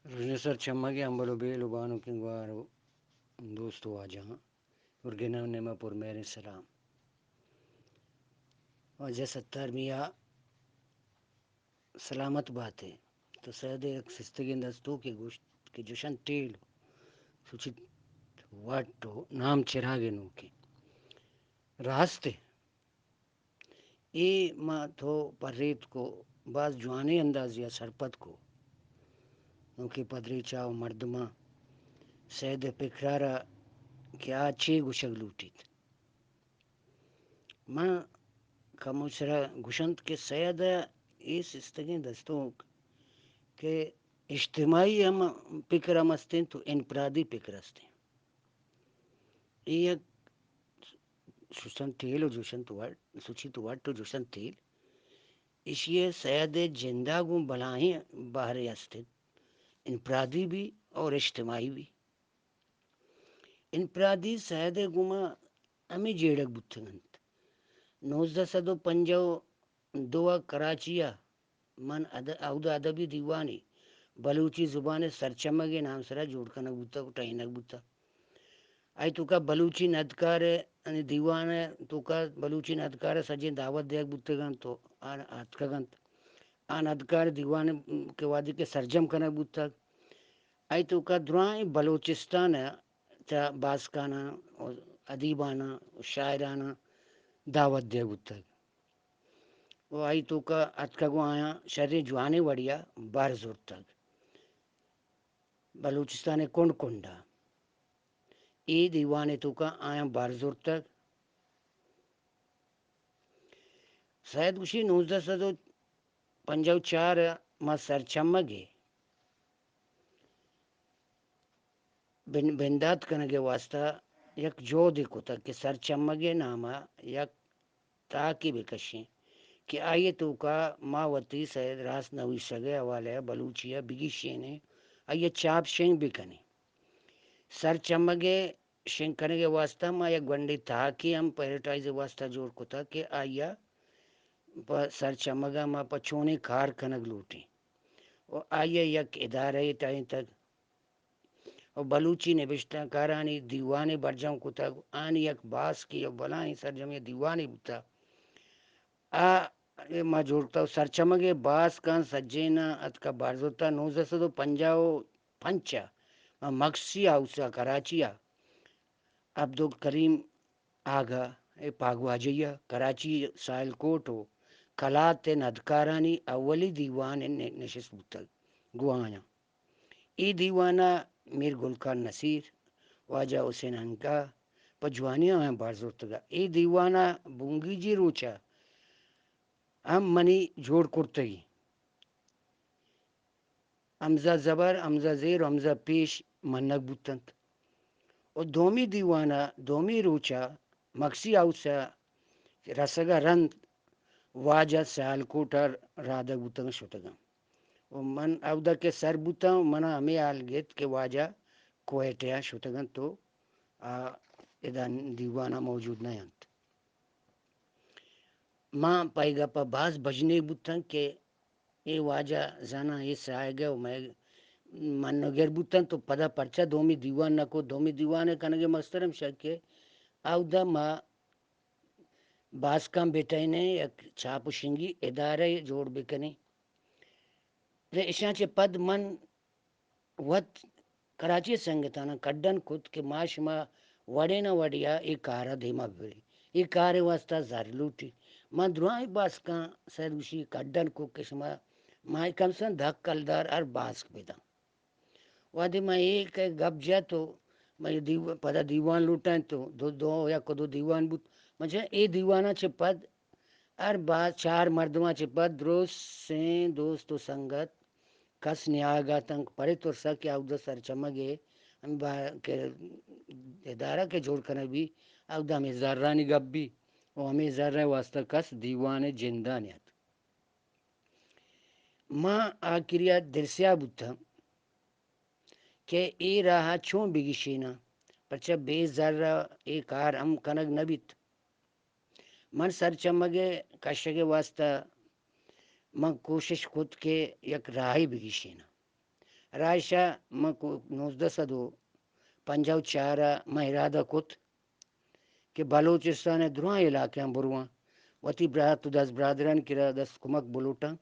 رژن سرچمگے، امبل و بیل و بانکیں گوار و دوست و واجہاں، گرگناں نیمہ پر مہریں سلام۔ واجہ ستار میاں، سلامت باتے۔ تو سید یک سستگیں دستوکے گوشت کہ جوشن ٹیل سوچیت وٹ و نام چراغ نوکیں۔ راستے، اے ما تو پریت کو، باز جوانیں اندازے ء سرپد کو۔ نوکیں پدریچا و مردماں سید ء پکرارا کہ آ چے گوشگ لوٹیت۔ من کمو سرا گوشنت کہ سید ء اے سستگیں دستونک کہ اجتماعی ہم پکر ہم استیں تو انفرادی پکر استیں۔ اے یک سوچنت تیل و جوشنت وٹ، سوچیت وٹ و جوشنت تیل۔ ایشی ء سید ء جندا گوں بلاہیں بہرے است انت، انفرادی بھی اور اجتماعی بھی۔ انفرادی سید ء گوما ہمے جیڑگ بوتگ انت۔ نوزدہ سد و پنجاہ و دو ء کراچی ء من اد-، اود ء ادبی دیوانے بلوچی زبان ء سرچمگ ء نام سرا جوڑ کنگ بوتگ و ٹہینگ بوتگ۔ آئی توکا بلوچی ندکار ء، یعنی دیوان ء توکا بلوچی ندکار ء سجیں دعوت دیگ بوتگ انت و آ اتکگ انت۔ آ ندکار دیوان ء کہ وہدے کہ سرجم کنگ بوتگ، آئی توکا درائیں بلوچستان ء چہ باسکاناں و ادیباناں و شاعراناں دعوت دیگ بوتگ۔ و آئی توکا اتکگ و آیاں شریں جوانیں وڑیا بہر زرتگ۔ بلوچستان ء کنڈ کنڈا اے دیوان ء توکا آیاں بہر زرتگ۔ سید گوشی نوزدہ سد و پنجاہ و چار ء ما سرچمگ ء بن-، بندات کنگ ء واستہ یک جہدے کتگ کہ سرچمگ ء نام ء یک تاکے بہ کشیں کہ آئی ء توکا ما وتی سید راست نویسگ ء حوالہ ء بلوچی ء بگیشینیں، آئی ء چاپ شنگ بکنیں۔ سرچمگ ء شنگ کنگ ء واستہ ما یک گونڈیں تاکے ہم پیرٹائز ء واستہ جوڑ کتگ کہ آئی ء پہ سرچمگ ء ما پہ چونیں کار کنگ لوٹیں و آئی ء یک ادارہ یے ٹہینتگ و بلوچی نبشتہ کارانی دیوانے برجم کتگ۔ آنی یک باسکے و بلاہیں سرجمیں دیوانے بوتگ۔ آ ما جوڑ کتگ۔ سرچمگ ء باسکاں سجیناں اتکا بہر زرتگ۔ نوزدہ سد و پنجاہ و پنچ ء ما مگسی ہاؤس ء کراچی ء عبدالکریم آغا ء پاگواجہی ء کراچی، ساحل کوٹ و کلات ء ندکارانی اولی دیوان ء ن-، نشست بوتگ۔ گوں آیاں اے دیوان ء میر گل خان نصیر، واجہ حسین عنقا پہ جوانی آیاں بہر زرتگ۔ اے دیوان ء بنگیجی روچ ء ہم منی جوڑ کرتگی ہمزہ زبر، ہمزہ زیر و ہمزہ پیش منگ بوتنت۔ و دومی دیوان ء دومی روچ ء مگسی ہاؤس ء رسگ ء رند واجہ سیالکوٹ ء رادگ بوتگ شتگاں۔ و من اودا کہ سر بوتاں، منا ہمے حال گیت کہ واجہ کوئٹہ ء شتگ انت و آ ادا دیوان ء موجود نہ انت۔ ما پہ اے گپ ء باز بژنیگ بوتاں کہ اے واجہ زاناں اے ساہگ ء و مئے منگر بوتنت و پدا پرچا دومی دیوان نہ کت؟ دومی دیوان ء کنگ ء مستر ہمشہ کہ اودا ما باسکاں بہ ٹہینیں، یک چاپ و شنگی ادارہ جوڑ بہ کنیں۔ اشاں چہ پد من وت کراچی ء سنگتاناں کڈن کت کہ ما شما وڑے نہ وڑے ء اے کار ء دیما ببریں، اے کار ء واستہ زر لوٹی۔ ما درائیں باسکاں سید گوشی کڈن کت کہ شما ما کم سے کم دہ کلدار ہر باسک بداں۔ وہدے ما اے کہ گپ جت و ما اے دیو-، پدا دیوان لوٹائیں تو دو، دو یک دو دیوان بوت۔ من چہ اے دیواناں چہ پد ہر باز چار مردماں چہ پد درستیں دوست و سنگت کس نیاگ ء اتنت، پرے ترسا کہ اودا سرچمگ ء ہم با-، کہ ادارہ کہ جوڑ کنگ بی، اودا ہمے زرانی گپ بی و ہمے زر ء واستہ کس دیوان ء جندا نیات۔ ما آخری ء دلسیاہ بوتاں کہ اے راہ ء چون بگیشیناں، پرچا بے زر ء اے کار ہم کنگ نہ بیت۔ من سرچمگ ء کشگ ء واستہ من کوشش کت کہ یک راہے بگیشیناں۔ راہشا من کو-، نوزدہ سد و پنجاہ و چار ءَ من ارادہ کت کہ بلوچستان ءِ دراہیں علاقہاں برواں، وتی برات و دست برادرانی کرا دست کمک بلوٹاں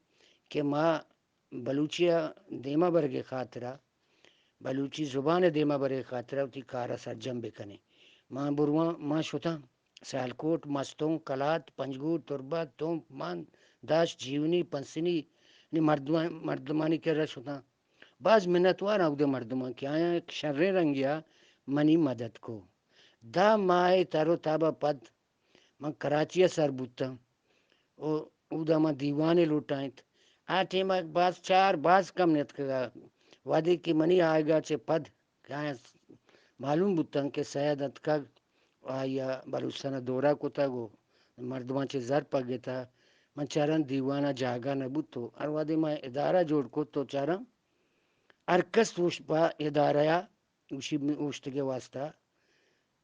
کہ ما بلوچی ءَ دیما برگ ءِ خاطرا، بلوچی زبان ءِ دیما برگ ءِ خاطرا وتی کار ءَ سرجم بکنیں۔ ما برواں، ما شتاں سیالکوٹ، مستونگ، کلات، پنجگور، تربت، تمپ، مند، دشت، جیونی، پسنی نی مردمان-، مردمانی کرا شتاں۔ باز منتواراں اودے مردماں کہ آیاں یک شریں رنگے ءَ منی مدد کو۔ دہ ماہ ءِ تر و تاب ءَ پد من کراچی ءَ سر بوتاں و اودا من دیوانے لوٹائینت۔ آ ٹیم ءَ باز چار باز کم نیتکگ ءَ۔ وہدے کہ منی آیگ ءَ چہ پد کہ آیاں معلوم بوتاں کہ سید اتکگ، آئی ءَ بلوچستان ءَ دورہ کتگ و مردماں چہ زر پگتہ، من چاراں دیوان ءَ جاگہ نہ بوت و ہر وہدے من ادارہ جوڑ کت و چاراں ہر کس اوش-، پہ ادارہ ءَ اوشی اوشتگ ءِ واسطہ،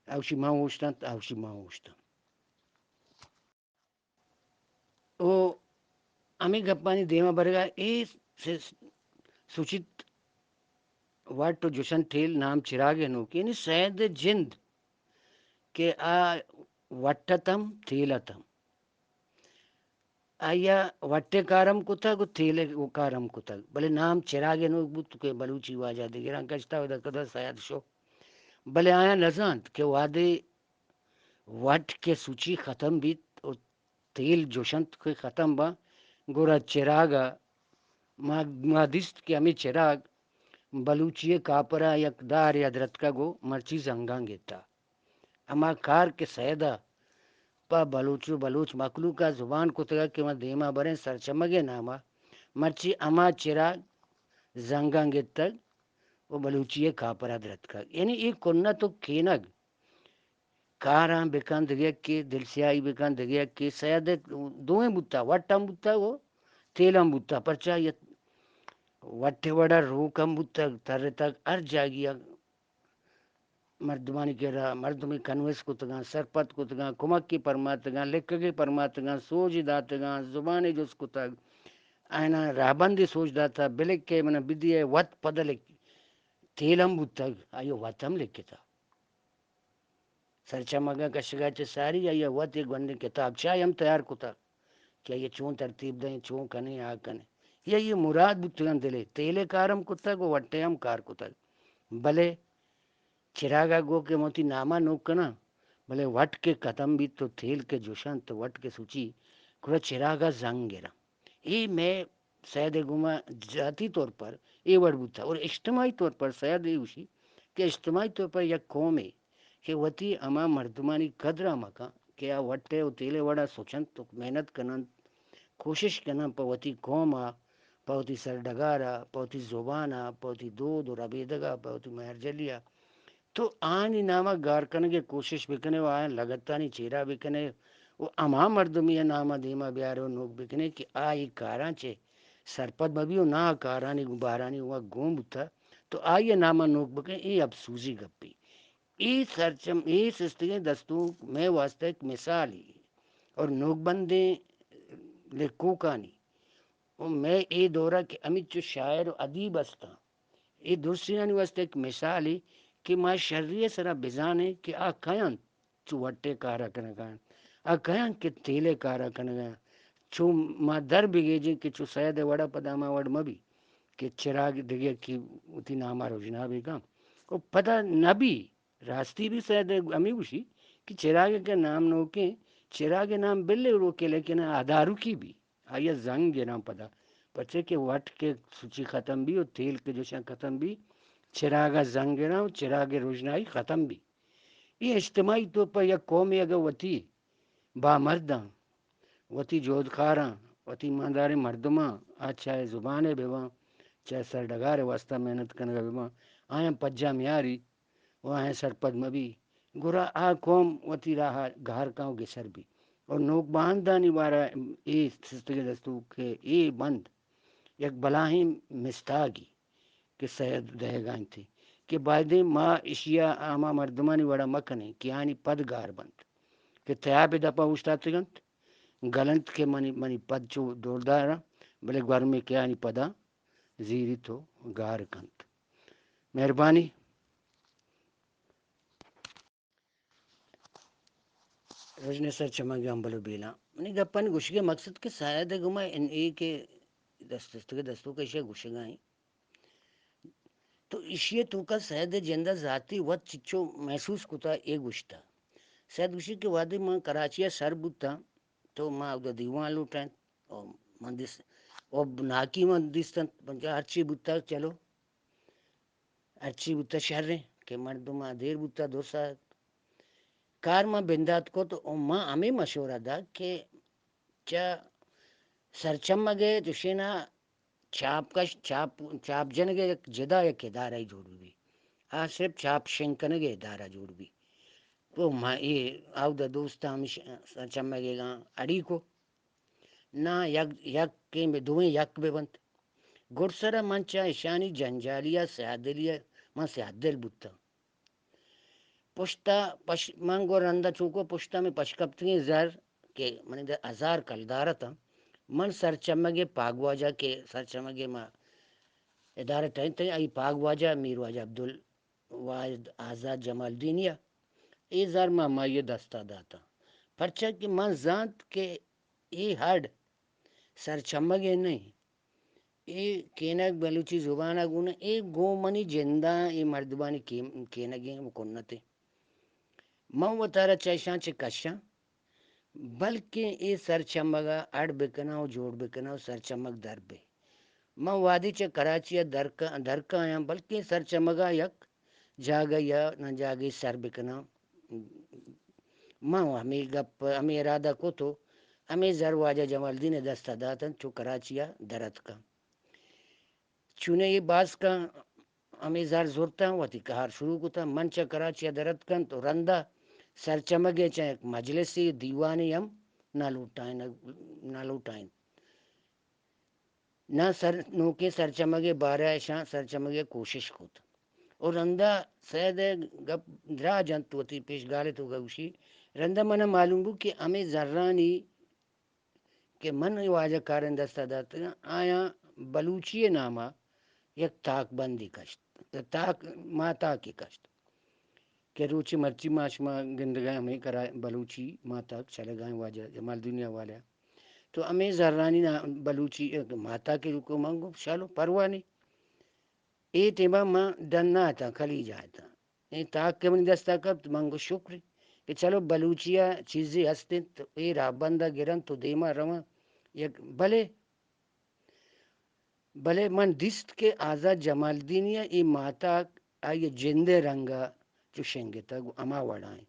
اوشی من اوشتاں، اوشی من اوشتاں۔ او ہمے گپانی دیما برگا اے س-، سوچیت وٹ و جوشن ٹیل نام چراگ ءِ نوک، یعنی سید ءِ جند کہ آ وٹ اتم، تیل اتم۔ آئی ءَ وٹ ءِ کار ہم کتگ و تیل ءِ کار ہم کتگ، بلے نام چراگ ءِ نوک بوت کہ بلوچی واجہ دگراں کشتہ و دکتہ سید شو۔ بلے آیاں نزانت کہ وہدے وٹ کہ سوچی ختم بیت و تیل جوشنت کہ ختم باں، گڑا چراگ ءَ ما، ما دیست کہ ہمے چراگ بلوچی ءِ کاپر ءَ یک دارے ءَ درتکگ و مرچی زنگاں گپتہ۔ ہما کار کہ سید ءَ پہ بلوچ و بلوچ مخلوق ءَ زبان کتگ کہ ما دیما بریں سرچمگ ءِ نام ءَ، مرچی ہما چراگ زنگاں گپتگ و بلوچی ءِ کاپر ءَ درتکگ۔ یعنی اے کنت و کینگ کاراں بکن، دگہ یکے دلسیاہی بکن، دگہ یکے سید دوئیں بوتہ، وٹ ہم بوتہ و تیل ہم بوتہ۔ پرچا یہ وٹ ءِ وڑا روک ہم بوتگ، ترتگ، ہر جاگہے ءَ مردمانی کرا مردمے کنوینس کتگاں، سرپد کتگاں، کمکے پرماتگاں، لکھگے پرماتگاں، سوجے داتگاں، زبانے جست کتگ، آیاناں راہبندے سوج داتہ، بلکہ منا بدیئے وت پد لکھ-، تیل ہم بوتگ، آئی ءَ وت ہم لکھتہ۔ سرچمگاں کشگا چہ ساری آئی ءَ وت یک گونڈیں کتابچہ ہم تیار کتگ کہ آئی ءَ چون ترتیب دئیں، چون کنیں، آ کنیں۔ اے آئی ءِ مراد بوتگاں دلے، تیلے کار ہم کتگ و وٹے ہم کار کتگ۔ بلے چراگا گو کہ من وتی ناما نوک کناں، بلے وٹ کہ ختم بیت و تیل کہ جوشنت، وٹ کہ سوچی، گڑا چراگا زنگ گراں۔ اے مئے سید ءِ گوما ذاتی طور پر اے وڑ بوتہ اور اجتماعی طور پر سید اے گوشی کہ اجتماعی طور پر یک قومے کہ وتی ہما مردمانی قدر ءَ مکن کہ آ وٹ ءِ و تیل ءِ وڑا سوچنت و محنت کننت، کوشش کننت پہ وتی قوم ءَ، پہ وتی سرڈگار ءَ، پہ وتی زبان ءَ، پہ وتی دود و ربیدگ ءَ، پہ وتی مہرجلی ءَ، تو آنی نام ءَ گار کنگ ءِ کوشش بکنے و آیاں لگتانی چیرا بکنے و ہما مردمی ءِ نام ءَ دیما بیارے و نوک بکنے کہ آ اے کاراں چہ سرپد مہ بی و نہ آ کارانی گوں بارانی گوں گون بوتہ، تو آئی ءِ نام ءَ نوک بکن، اے اپسوزی گپے۔ اے سرچم، اے سستگیں دستونک مئے واسطہ یک مثالے اور نوکبندیں لکھوکانی و مئے اے دور ءَ کہ ہمینچو شاعر و ادیب استاں، اے درستینانی واسطہ یک مثالے کہ ما شری ءِ سرا بزانیں کہ آ کئے انت چو وٹے کارا کنگا انت، آ کئے انت کہ تیلے کارا کنگا انت۔ چو ما در بگیجیں کہ چو سید ءِ وڑا پدا ہما وڑ مہ بی کہ چراگ دگہ یکے وتی ناما رژنا بہ کن و پدا نہ بی۔ راستی بی سید ءِ ہمے گوشی کہ چراگ کہ نام نوکیں، چراگ نام بلے روکے لیکن آ داروکی بی۔ آئی ءَ زنگ گراں پدا، پرچے کہ وٹ کہ سوچی ختم بی و تیل کہ جوشاں ختم بی، چراگ ءَ زنگ گراں و چراگ ءِ رژنائی ختم بی۔ اے اجتماعی طور پر یک قومے اگہ وتی بامرداں، وتی جہدکاراں، وتی ایمانداریں مردماں، آ چاہے زبانے بہ باں، چاہے سرڈگار ءِ واسطہ محنت کنگا بہ باں، آیاں پجا میاری، و آیاں سرپد مہ بی، گڑا آ قوم وتی راہ ءَ گار کن و گسر بی۔ و نوک باندانی بارہ ءَ اے سستگیں دستونک کہ اے بند یک بلاہیں مستاگی کہ سید دئیگا انت کہ بایدیں ما اشی ءَ ہما مردمانی وڑا مہ کنیں کہ آیانی پد گار بنت کہ تیاب ءِ دپا اوشتاتگ انت، گل انت کہ منی، منی پد چو ڈولداراں، بلے گورمے کہ آیانی پدا زیریت و گار کنت۔ مہربانی۔ رژن سرچمگ امبل و بیلاں۔ منی گپانی گوشگ ء مقصد کہ سید ء گما ان اے کہ دست دستگ دستوک ایشی ء گوشگ ء ایں۔ تو ایشی ء توکا سید ء جند ء ذاتی وت چچو محسوس کتا اے گوشتا۔ سید گوشی کہ وہدے من کراچی ء سر بوتاں تو ما اودا دیوان لوٹائینت و من دیس-، و ناکی من دیستنت، من جا ہرچی بوتا چلو۔ ہرچی بوتہ شریں کہ مردماں دیر بوتہ دو ساعت۔ کار ما بندات کت و ما ہمے مشورہ دات کہ چہ سرچمگ ء چشینا چاپ کش، چاپ، چاپ جنگ ء یک جدا یک ادارہ جوڑ بی۔ آ صرف چاپ شنگ کنگ ء ادارہ جوڑ بی۔ تو ما اے آودا دوستاں ہمیش سرچمگ ء گاں اڑی کو۔ نا یک، یکیں بہ دوئیں یک بہ بنت۔ گڈسرا من چہ اشانی جنجالی ء سیاہدلی ء من سیاہدل بوتاں۔ پشتا پش، من گوں رندا چوکو پشتا میں پشکپتگیں زر کہ منی در ہزار کلدار اتاں۔ من سرچمگ ء پاگواجہ کہ سرچمگ ء ما ادارہ ٹہینتیں، آئی پاگواجہ میر واجہ عبدال واحد آزاد جمالدینی ء اے زر ما ہمائی ء دست ء داتاں، پرچا کہ من زانت کہ اے ہڈ سرچمگ ء نہ انت، اے کینگ بلوچی زبان ء گون انت، اے گوں منی جنداں اے مردمانی کیم-، کینگیں و کنتیں۔ من وتارا چہ اشاں چہ کشاں، بلکیں اے سرچمگ ء اڑ بکناں و جوڑ بکناں و سرچمگ در بہ۔ من وہدے چہ کراچی ء درک-، درکایاں، بلکیں سرچمگ ء یک جاگہ یا نہ جاگہے سر بکناں۔ من ہمے گپ، ہمے ارادہ کت و ہمے زر واجہ جمالدین ء دست ء دات انت، چو کراچی ء در اتکاں۔ چونیں اے باسکاں ہمے زر زرتاں، وتی کار شروع کتاں۔ من چہ کراچی ء در اتکنت و رندا سرچمگ ء چہ یک مجلسے دیوانے ہم نہ لوٹائینگ، نہ لوٹائینت۔ نہ سر، نوکیں سرچمگ ء بارہ ء اشاں سرچمگ ء کوشش کت۔ و رندا سید ء گپ دراج انت وتی پیش گال ء توکا گوشی، رندا منا معلوم بوت کہ ہمے زرانی کہ من اے واجہ کاریں دست ء داتگاں، آیاں بلوچی ء نام ء یک تاک بندے کشت، تاک، ماہتاکے کشت کہ روچے مرچی ما شما گندگاں ہمے کرا بلوچی ماہتاک چلگائیں واجہ جمالدینی حوالہ ء۔ تو ہمے زرانی نام بلوچی ماہتاکے کو من گو شالو پرواہ نی۔ اے ٹیما من ڈن ء اتاں، خلیج ء اتاں۔ اے تاک کہ منی دست ء کپت، من گو شکر کہ چلو بلوچی ء چیزے ہست انت، اے راہبند ء گرنت و دیما رواں۔ یک بلے، بلے من دیست کہ آزاد جمالدینی ء اے ماہتاک آئی ء جند ء رنگ ء چو شنگتگ و ہما وڑا انت۔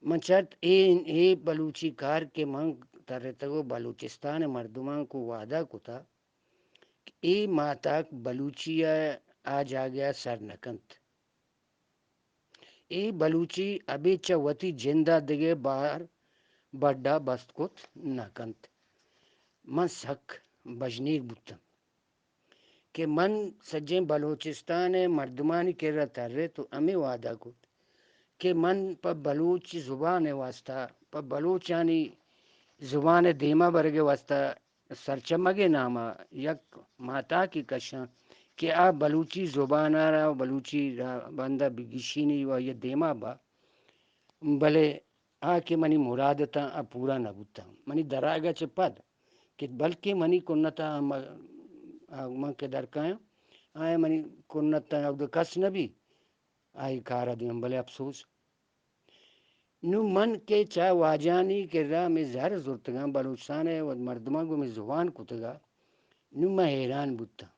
من چرت اے، اے بلوچی کار کہ من ترتگ و بلوچستان ء مردماں کو وعدہ کتا کہ اے ماہتاک بلوچی ء آ جاگہ ء سر نہ کنت۔ اے بلوچی ابید چہ وتی جند ء دگہ بار بڈ ء بست کت نہ کنت۔ من سک بژنیگ بوتاں کہ من سجیں بلوچستان ء مردمانی کرا ترت و ہمے وعدہ کت کہ من پہ بلوچ زبان ء واسطہ، پہ بلوچانی زبان ء دیما برگ ء واسطہ سرچمگ ء نام ء یک ماہتاکے کشاں کہ آ بلوچی زبان ء را و بلوچی را بند ء بگیشینی و آئی ء دیما با۔ بلے آ کہ منی مراد اتاں، آ پورا نہ بوتاں۔ منی درآیگ ء چہ پد کہ بلکیں منی کنت ء ہم-، آ من کہ درکایاں، آیا منی کنت ء اود کس نہ بی، آئی کار ء دیاں، بلے افسوس۔ نوں من کہ چہ واجہانی کرا ہمے زر زرتگاں، بلوچستان ء مردماں گوں ہمے زبان کتگا، نوں من حیران بوتاں۔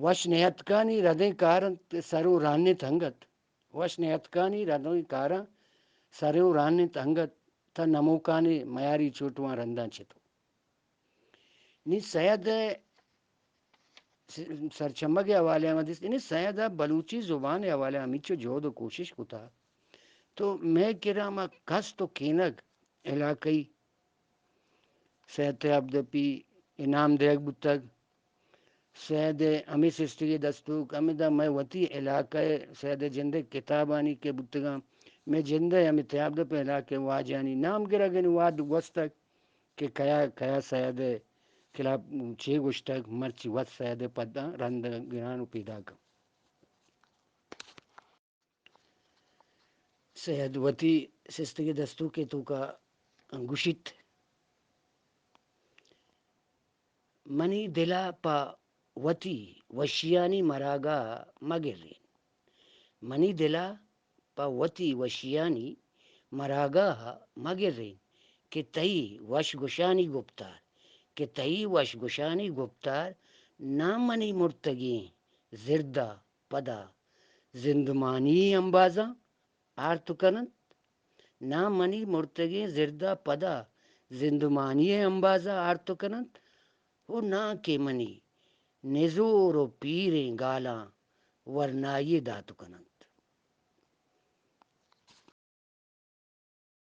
وش نیتکانی ردیں کار انت، سر و ران انت انگت۔ وش نیتکانی ردیں کاراں سر و ران انت انگت، تا نموکانی میاری چوٹواں رنداں چتو۔ نی سید ء س-، سرچمگ ء حوالے ء ما دیست، یعنی سید ء بلوچی زبان ء حوالے ء ہمیچو جہد و کوشش کتا۔ تو مئے کرا ہما کست و کینگ علاقائی سید تیاب دپی انعام دیگ بوتگ۔ سید ء ہمے سسٹگے دستوک ہمدا مئے وتی علاقہ ء سید ء جند ء کتابانی کہ بوتگاں، مئے جند ء ہمے تیاب دپ ء علاقہ ء واجہانی نام گرگ ء وہد گوستگ کہ کیا کیا سید ء خلاف چے گوشتگ، مرچی وت سید ءِ پداں رند گران و پیداک انت۔ سید وتی سستگیں دستونکے توکا گوشیت، منی دل ءَ پہ وتی وشیانی مراگاہ مہ گرین۔ منی دل ءَ پہ وتی وشیانی مراگاہ مہ گرین کہ تئی وش گوشانی گپتار، کہ تئی وش گوشانی گپتار ناں منی مرتگیں زرد ءَ پدا زندمانی امبازاں آرت کن انت، ناں منی مرتگیں زرد ءَ پدا زندمانی امبازاں آرت کن انت، و ناں کہ منی نزور و پیریں گالاں ورنائی دات کن انت۔